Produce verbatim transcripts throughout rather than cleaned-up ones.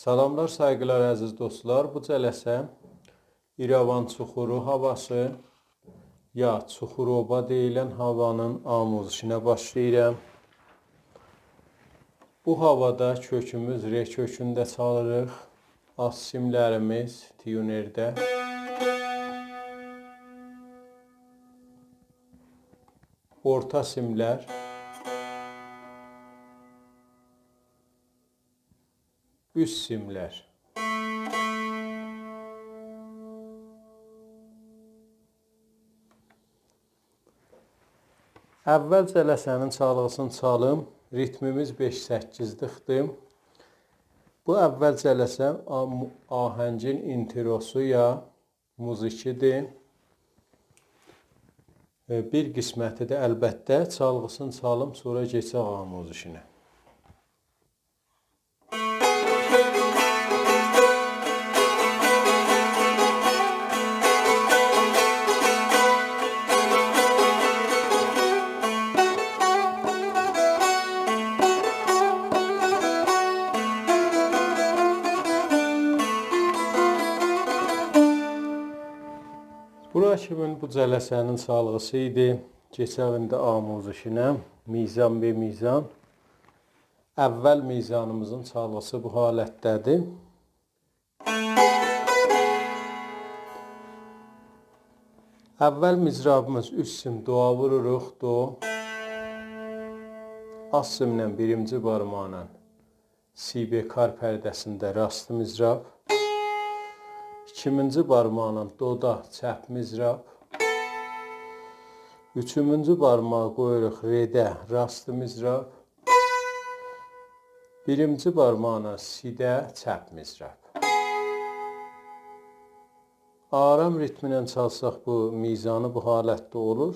سلاملار، سایغیلار، عزیز دوستلار. بو جلسه ایره‌وان چوخورو هاواسی، یا چوخوروبا دئییلن هاوانین آموزشینه باشلاییرام. بو هاوادا کؤکوموز ر کؤکونده چالیریق. آلت سیملریمیز تیونرده. اورتا سیملر. اوست سیملر. اول جلسه‌نین چالغیسینی چالیم. ریتمیمیز بئش سککیزلیکدیر. بو اول جلسه آ-، آهنگین اینتروسو یا موزیکی‌دیر. ائ، بیر قسمتی ده البته. چالغیسینی چالیم، سونرا کئچک آموزشینه. بورا کیمین بو جلسه‌نین چالغیسی ایدی. کئچک ایندی آموزشینه. میزان به میزان. اول میزانیمیزین چالغیسی بو حالتده‌دیر. اول مضرابیمیز اوست سیم دویا ووروروق، دو. آلت سیمله بیرینجی بارماقلا سی بکار پرده‌سینده راست مضراب. ایکینجی بارماقلا دودا چپ مضراب. اوچونجو بارماغی قویوروق رده، راست مضراب. بیرینجی بارماقلا سی‌ده چپ مضراب. آرام ریتمینن چالساق بو میزانی بو حالتده اولور.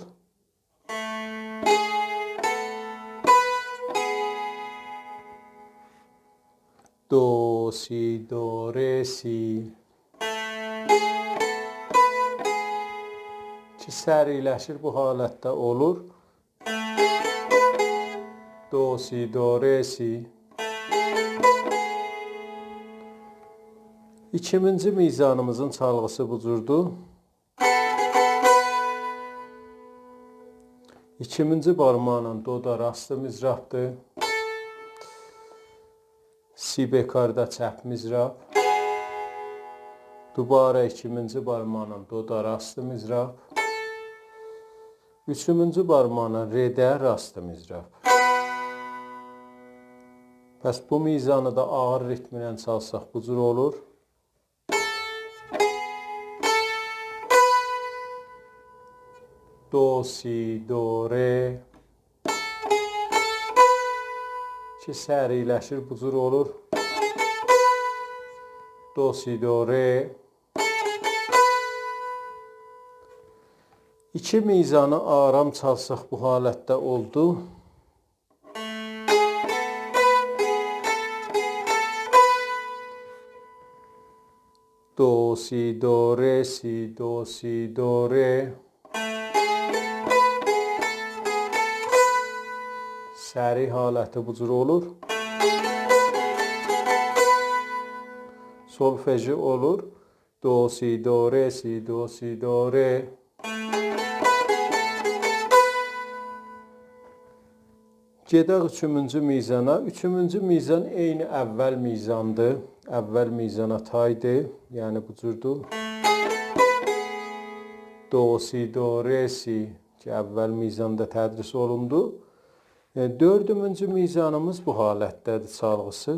دو، سی، دو، ر، سی. کی سریعلشیر، بو حالتده اولور. دو، سی، دو، ر، سی. ایکینجی میزانیمیزین چالغیسی بو جوردور. ایکینجی بارماقلا دودا راست مضرابدیر. سی بکاردا چپ مضراب. دوباره ایکینجی بارماقلا دودا راست مضراب. اوچونجو بارماقلا رده راست مضراب. پس بو میزانی دا آغیر ریتمینن چالساق بو جور اولور. دو، سی، دو، ر. کی سریعلشیر، بو جور اولور. دو، سی، دو، ر. ایکی میزانی آرام چالساق بو حالتده اولدو. دو، سی، دو، ر، سی، دو، سی، دو، ر. سریع حالتی بو جور اولور. سولفژی اولور. دو، سی، دو، ر، سی، دو، سی، دو، ر. گئدک اوچونجو میزانا. اوچونجو میزان عینی اول میزاندیر. اول میزانا تایدیر. یعنی بو جوردور. دو، سی، دو، ر، سی. کی اول میزاندا تدریس اولوندو. ائ، دؤردونجو میزانیمیز بو حالتده‌دیر، چالغیسی.